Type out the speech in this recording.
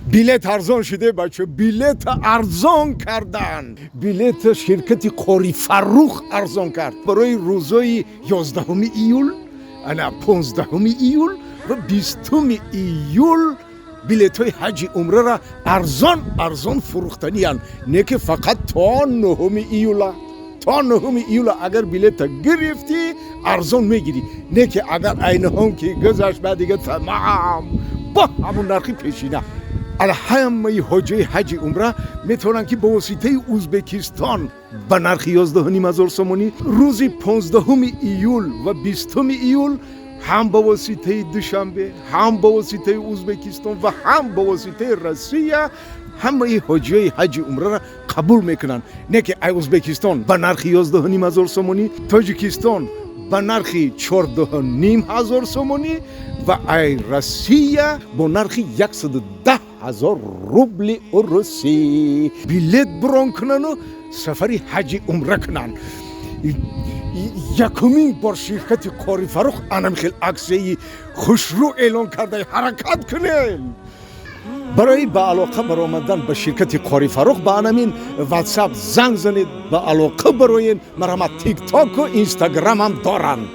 Билет арзон шуде, бачо, билет арзон кардан. Билета ширкати Қори Фаррух арзон кард барои рӯзои 11 июл, ана 15 июл ва 20 июл. Билетҳои ҳаҷи умрара арзон арзон фурӯхтаниянд, не ки фақат то 9 июла. То 9 июла агар билета гирифтӣ, арзон мегирӣ, не ки агар айнаҳом ки гузашт, ба дига тамам, бо ҳамун нархи пешина. Ала ҳамаи ҳоҷаи ҳаҷи умра метавонанд, ки ба воситаи Узбекистон ба нархи 11,5 ҳазор сомонӣ рӯзи 15 июл ва 20 июл ҳам ба воситаи Душанбе, ҳам ба воситаи Узбекистон ва ҳам ба воситаи Россия ҳамаи ҳоҷиёи ҳаҷи умрара қабул мекунанд. Не ки ай Узбекистон ба нархи 11,5 ҳазор сомонӣ, Тоҷикистон ба нархи 14,5 ҳазор сомонӣ ва ай Россия бо нархи 110 000 рубли урусӣ билет брон кунану сафари ҳаҷи умра кунанд. Якумин бор ширкати Қори Фаррух анам хел аксияи хушрӯ эълон карда. Ҳаракат кунем. Барои ба алоқа баромадан ба ширкати Қори Фаррух ба анамин Ватсап занг занед, ба алоқа бароен. Марҳамат, Тиктоку Инстаграмам доранд.